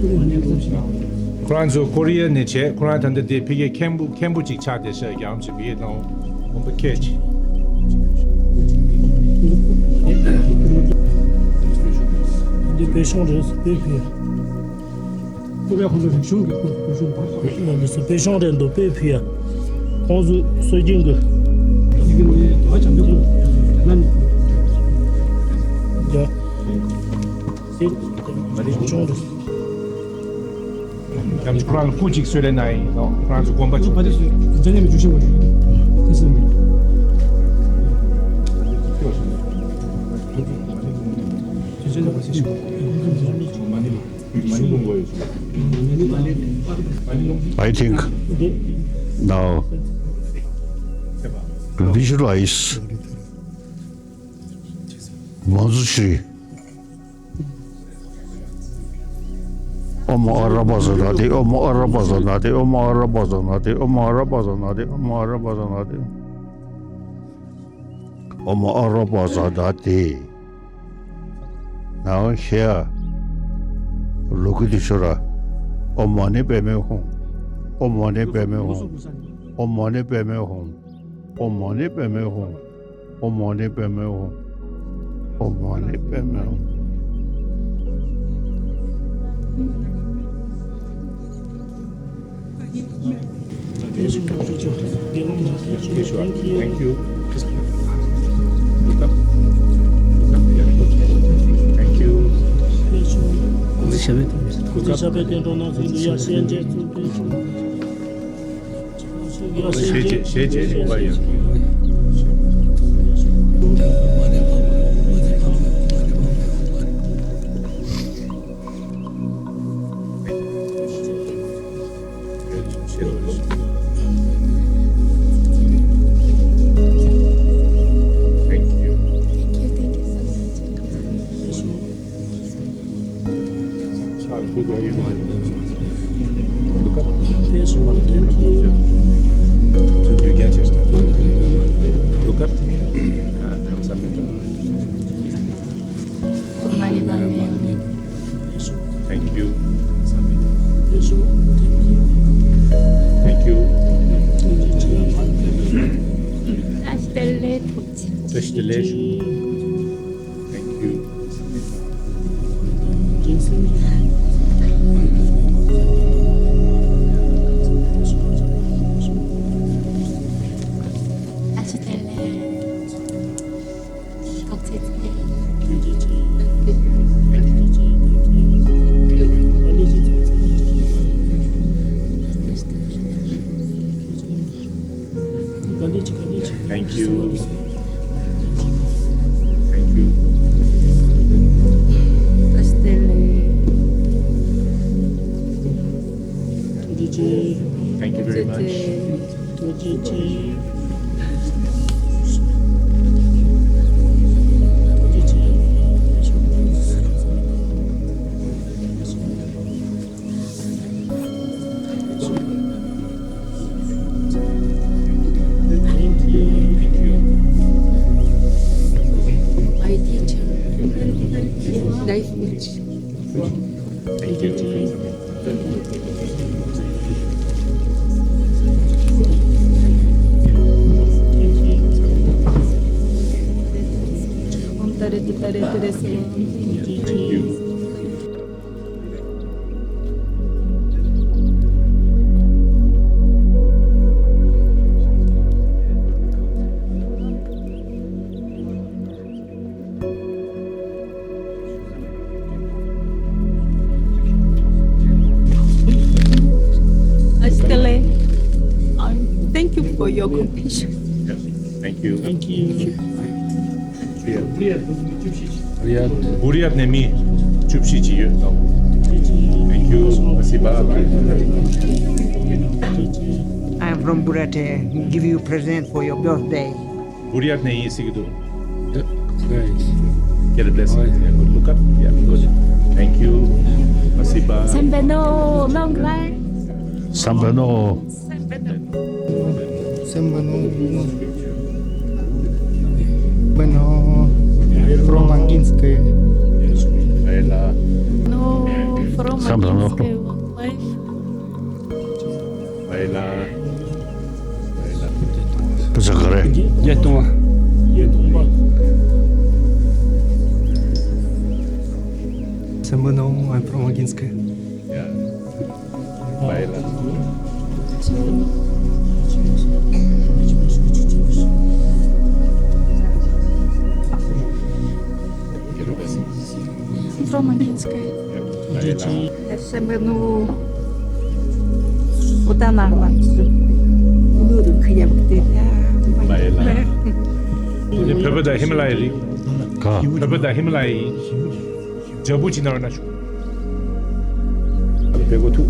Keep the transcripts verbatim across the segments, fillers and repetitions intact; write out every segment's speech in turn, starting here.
ཁོ་རང་ཚོ་ཀོ་རི་ཡ་ནས་བྱས། ཁོ་རང་ད་ལྟ་དེ་ཕ་གིའི་མཁན་པོ་མཁན་པོ་ཅིག་ཆགས་བསྡད་ཤག་རྒྱ་ཆེ་བའི་དང་དགོན་པ་ཁྱེད་ཀྱི། འདི་བོད་གཞུང་རེད། བོད་ཕི། ཀོ་རི་ཡ་ཁོང་ཚོ་རིག་གཞུང་གི་བོད་གཞུང་དང་། འདི་ཚོ་བོད་གཞུང་རེད་འདུག་བོད་ཕི་ཡ། ཁོང་ཚོ་སྲོལ་རྒྱུན་གྱི། ཡི་གེ་ནི་ད་བྱམས་པའི་ཁོང་རྒྱ་ནི། ཡ། དེ་བོད་གཞུང་རེད། ཡང་ཁོ་རང་ལ་སྐུ་གཅིག་གསོལ་རས་གནང་ཡིན་ནོ། ཁོ་རང་ཚོ་དགོན་པ་གཅིག་ཕ་དེ་སུ་འཛད་ནས་མི་འཇུ་ཤེས་པ་ཞིག་ཡོད་དེ་སུ་མི་འཇུ་ཤེས་པ་ཞིག་ཡོད། I think now visualize མང་གཙོ་ཤྲི། ཨོཾ་ཨ་ར་པ་ཛ་ན་ཏེ། ཨོཾ་ཨ་ར་པ་ཛ་ན་ཏེ། ཨོཾ་ཨ་ར་པ་ཛ་ན་ཏེ། ཨོཾ་ཨ་ར་པ་ཛ་ན་ཏེ། ཨོཾ་ཨ་ར་པ་ཛ་ན་ཏེ། ཨོཾ་ཨ་ར་པ་ཛ་ན་ཏེ། ནའོ་ཤེ་ཡ། ལུ་གུ་དེ་ཤོ་ར། ཨོཾ་མ་ཎི་པདྨེ་ཧཱུྃ། ཨོཾ་མ་ཎི་པདྨེ་ཧཱུྃ། ཨོཾ་མ་ཎི་པདྨེ་ཧཱུྃ། ཨོཾ་མ་ཎི་པདྨེ་ཧཱུྃ། ཨོཾ་མ་ཎི་པདྨེ་ཧཱུྃ། ཨོཾ་མ་ཎི་པདྨེ་ཧཱུྃ། Thank you. Look up. Look up. Yeah. Thank you. Look up. ཞེས་བྱས་ཞེས་བྱས་ནས་བཀའ་ཡོད། Thank you. Thank you. Thank you. བཀྲ་ཤིས་བདེ་ལེགས། བཀྲ་ཤིས་བདེ་ལེགས། Thank you. Thank you. Thank you. Thank you very much. My teacher, life teacher. Thank you. Om Tare Tare Tare Swa. Thank you. Ashtale, um, thank you for your compassion. Yes, thank you. Thank you. བུ་རི་ཡ་ནས་མི་བཅུ་བཞི་ཅིག་ཡོད་དམ། Thank you. Спасибо. I am from Buryatia. Give you present for your birthday. བུ་རི་ཡ་ནས་ཡིན་ཟེར་གྱི་འདུག Get a blessing. Yeah, good. Look up. Yeah, good. Thank you. Спасибо. Sambeno, long life. Sambeno. Sambeno. Bueno, Romanginskaya. No. From Maginskaya One Life. Baila. Baila. Pizza kare. Yetung. Semeno, I'm from Maginskaya. Yeah. Baila. From Maginskaya. Baila. Semeno. Ута нарван. Улурын кыябыкты. Байла. Уни пепеда Хималай ри. Ка. Пепеда Хималай. Джабучи нарна шу. Бего ту.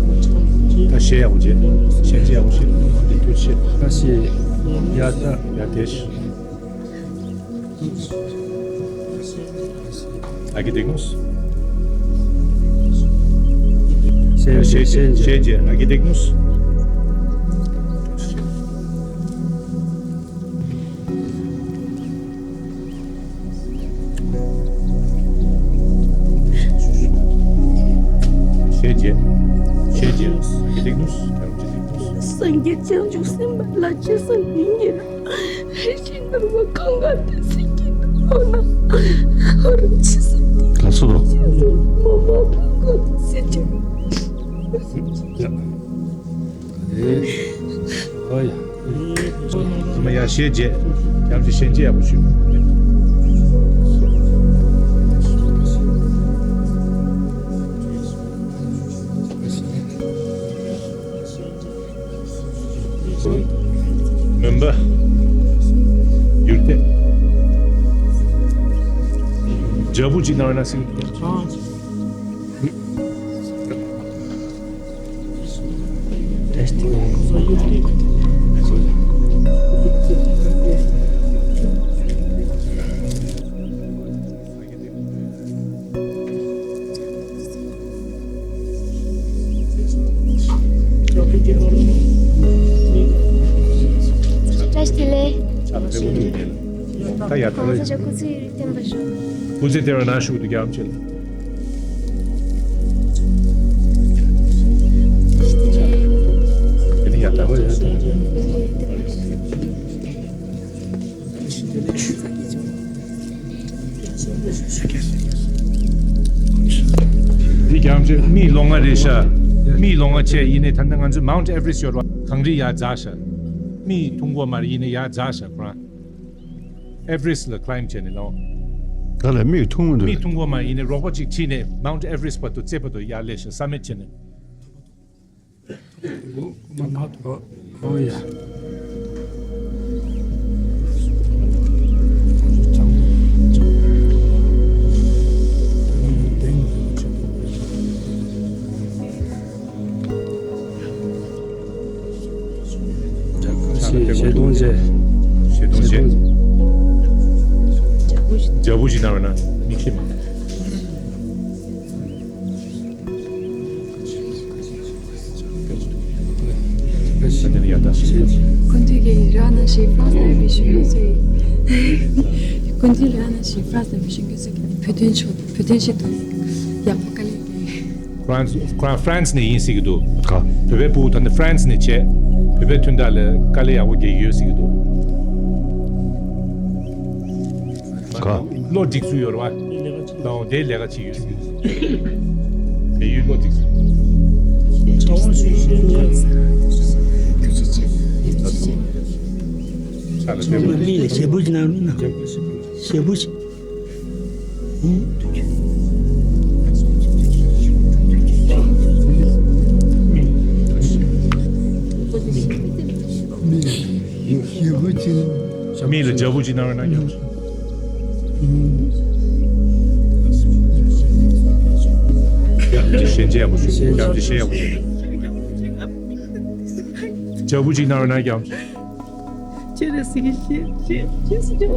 Та шея уже. Шея уже. Де тучи. Таси. Ята. Ятеш. Aquí tenemos. Şece, şece, şece. Aquí tenemos. Şece, şece. Aquí tenemos. Sen geçen cusim la cesar. ཤིང་ནོར་བུ་གང་ག་དེ་སྲིད་ཀྱི་འོ་ན། ཧོ་རུ་ཆི་སྲིད་དེ། ག་སུ་རོ། ཤིང་ནོར་བུ་མ་མ་གང་ག་དེ་སྲིད་ཀྱི། ཡ། ཨེ། ཨོ་ཡ། ཨ་མ་ཡ་ཤེས་རྗེས། ཡང་ཅི་ཤེས་རྗེས་ཡག་པོ་ཞུ། མུན་པ། འགྱུར་ཏེ། ཇ་བུ་ཅིག་ནང་ན་སིང་། བཀྲ་ཤིས་བདེ་ལེགས། ད་ཡར་ད་ལ། སྐུ་ཚེ་བརྟན་པར་ཤོག་སྐུ་ཚེ་བརྟན་པར་ན་ཤུགས་དུ་རྒྱ་ཆེ། དེ་ནི་ཡར་ད་ལ། འདི་རྒྱ་ཆེ། མིའི་ལོ་ལྔ་རེད་ཤག་མིའི་ལོ་ལྔ་བྱས་ཡིན་ནའི་ད་ནི་ང་ཚོས་Mount Everest ཡོད་ར། གངས་རི་ཡར་འཛེགས་ཤག་མིའི་ཐུང་གོ་མར་ཡིན་ནའི་ཡར་འཛེགས་ཤག་ཁོ་རང་། Everest ལ་climb བྱས་ནས་ལོ། ད་ལ་མིའི་ཐུང་གོ་འདུག་མིའི་ཐུང་གོ་མར་ཡིན་ནའི་རོགས་པ་གཅིག་ཁྲིད་ནས་Mount Everest བར་དུ་རྩེ་བར་དུ་ཡར་སླེབས་ཤག summit བྱས་ནས། ཨོ་ཡ། ཞེ་སྡང་བྱེད། ཞེ་སྡང་བྱེད། ཇ་བུ་ཞིག་ན་བ་ན་མིག་ཤེས་མ། ཁོང་ཚོས་ཀྱི་ར་ན་ཞིག་ཧྥ་རན་སི་ནས་བི་ཤུ་ཡོད་ཚེ། ཁོང་ཚོས་ར་ན་ཞིག་ཧྥ་རན་སི་ནས་བི་ཤུ་ཡོད་ཚེ་བོད་དོན་ཆོག་བོད་དོན་ཆེད་དུ་ཡག་པོ་དཀའ་ལས་རྒྱབ། ཧྥ་རན་སི་ཁོ་རང་ཧྥ་རན་སི་ནས་ཡིན་སྲིད་ཀྱི་འདུག་ག་བོད་པའི་ཕྲུ་གུ་ད་ནི་ཧྥ་རན་སི་ནས་བྱས། བོད་པའི་མཐུན་སྒྲིལ་ལ་དཀའ་ལས་ཡག་པོ་རྒྱག་གི་ཡོད་སྲིད་ཀྱི་འདུག་ག་བློ་སྒྲིག་ཚུལ་ཡོད་རེད་བ། ལའོ་དེ་ལས་ཀ་བྱེད་ཡོད་སྲིད་ཀྱི་འདུག་བལ་ཡུལ་བློ་སྒྲིག་ཚུལ། ས་ལ་བལྟས་པ། མི་ལ་ཞེ་པོ་ཅིག་གནང་རོགས་གནང་། ཞེ་པོ་ཅིག་མི་ལ་ཞེ་པོ་ཅིག་གནང་། མི་ལ་ཇ་བུ་ཅིག་གནང་རོགས་གནང་། ཡ། ཞེ་ཅིག་ཡག་པོ་ཞུ། ཡ། ཞེ་ཡག་པོ་ཞུ། ཇ་བུ་ཅིག་གནང་རོགས་གནང་། ཁྱེད་རང་སྲིད་ཞེ་ཅིག་ཞེ་ཅིག་ཞེ་ཅིག་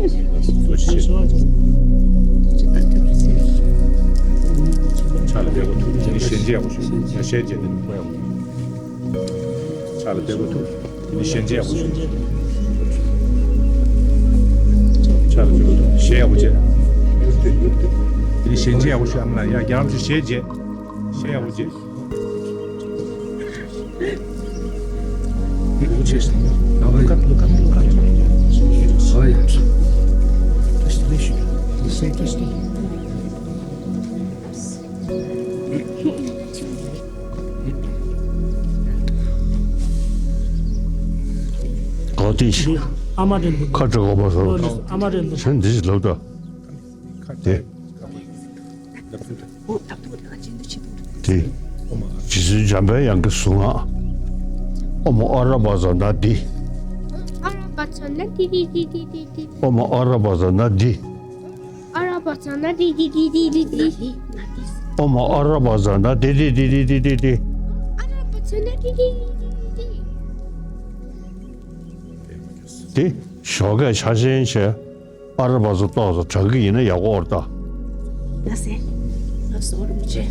ཕྱག་ལ་བདེ་པོ་ཐུག་ནི་ཞེ་ཅིག་ཡག་པོ་ཞུ། ཡ། ཞེ་ཅིག་དེ་ནི་ཁོ་ཡག་པོ། ཕྱག་ལ་བདེ་པོ་ཐུག་ནི་ཞེ་ཅིག་ཡག་པོ་ཞུ། ཕྱག་ལ་བདེ་པོ་ཐུག་ཞེ་ཡག་པོ་བྱས། དེ་ནི་ཞེ་ཅིག་ཡག་པོ་ཞུ། ཨ་མ་ལགས། ཡ། རྒྱ་རམ་ཞུ། ཞེ་ཅིག་ཤེས་ཡག་པོ་བྱེད། Look at, look at, look at. Oh, yeah. Just listen. Listen to this. ག་དེ་ཤི། ཨ་མ་དྲན་འདུག་ཁ་དྲི་གོ་པ་ཟེར་བ། ཨ་མ་དྲན་འདུག་གཞན་འདི་ཞིག་ལབ་ད། དེ། དེ། རྗེ་བཙུན་འཇམ་པའི་དབྱངས་ཀྱི་གཟུངས་སྔགས། ཨོཾ་ཨ་ར་པ་ཙ་ན་དྷཱིཿ་ཨ་ར་པ་ཙ་ན་དྷཱིཿ་དྷཱིཿ་དྷཱིཿ་དྷཱིཿ་ཨོཾ་ཨ་ར་པ་ཙ་ན་དྷཱིཿ་ཨ་ར་པ་ཙ་ན་དྷཱིཿ་དྷཱིཿ་དྷཱིཿ་དྷཱིཿ་དྷཱིཿ་ཨོཾ་ཨ་ར་པ་ཙ་ན་དྷཱིཿ་དྷཱིཿ་དྷཱིཿ་དྷཱིཿ་དྷཱིཿ་ཨ་ར་པ་ཙ་ན་དྷཱིཿ་དྷཱིཿ་དྷཱིཿ་དྷཱིཿ་དེ་ཞོགས་ཀས་ཆག་ཆེན་བྱས། ཨ་ར་པ་ཙ་ཏོག་ཙམ་དྲག་གི་ཡིན་ན་ཡག་པོ་འོར་ད། ལགས་སེ། ལགས་སོ་རིན་པོ་ཆེ།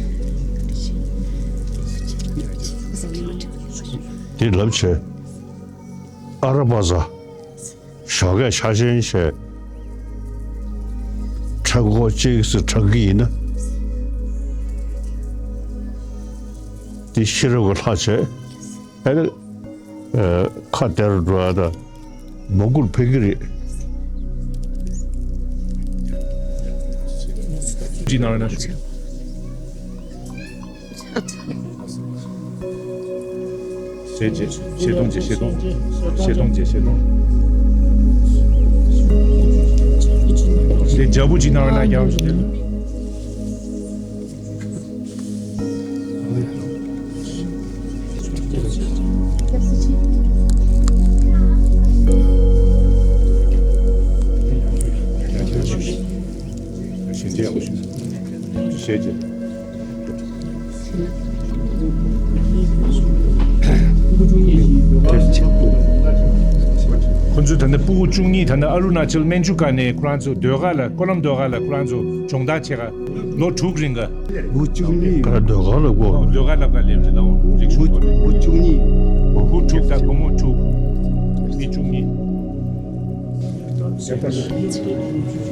དེ་ལབ་བྱས། ཨ་ར་པ་ཙ། ཞོགས་ཀས་ཆག་ཆེན་བྱས། ཁྲག་འགོ་གཅིག་སུ་དྲག་གི་ཡིན་ན། དེ་ཤེས་རབ་ཀྱི་ལྷ་བྱས། ཨ་ནི། ཨ། ཁ་བདེ་རུ་འགྲོ་ཡ་ད། མ་བསྐུར་ཕན་གྱི་རེད། ཅི་ན་ར་ན་ཞུ། ཞེས་བྱས། ཞེས་གཏོང་བྱས། ཞེས་གཏོང་། ཞེས་གཏོང་བྱས། ཞེས་གཏོང་། ཞེས་རྒྱལ་པོ་ཅི་ན་ར་ན་རྒྱལ་པོ་ཞུ། ཁོ་ཚོས་ད་ལྟ་སྤུ་གུ་བཅུ་གཉིས། ད་ལྟ་ཨ་རུ་ན་ཅལ་མན་ཇུ་ཀ་ནས་ཁོ་རང་ཚོ་ཟློས་གར་ལ། སྐོར་ལམ་ཟློས་གར་ལ་ཁོ་རང་ཚོ་སྦྱོང་བརྡར་བྱེད་ག་ལོ་དྲུག་རིང་ག་བུ་བཅུ་གཉིས། ག་ཟློས་གར་ལ་གོ། ཨོ། ཟློས་གར་ལབ་ག་ལེབ་རེད་ལ། ཨོ། རིག་གཞུང་བུ་གོ་ནས། བུ་བཅུ་གཉིས། བུ་དྲུག་དང་བུ་མོ་དྲུག་མི་བཅུ་གཉིས། ད་ལྟ་ཞིག་ད་ལྟ་ཞིག་།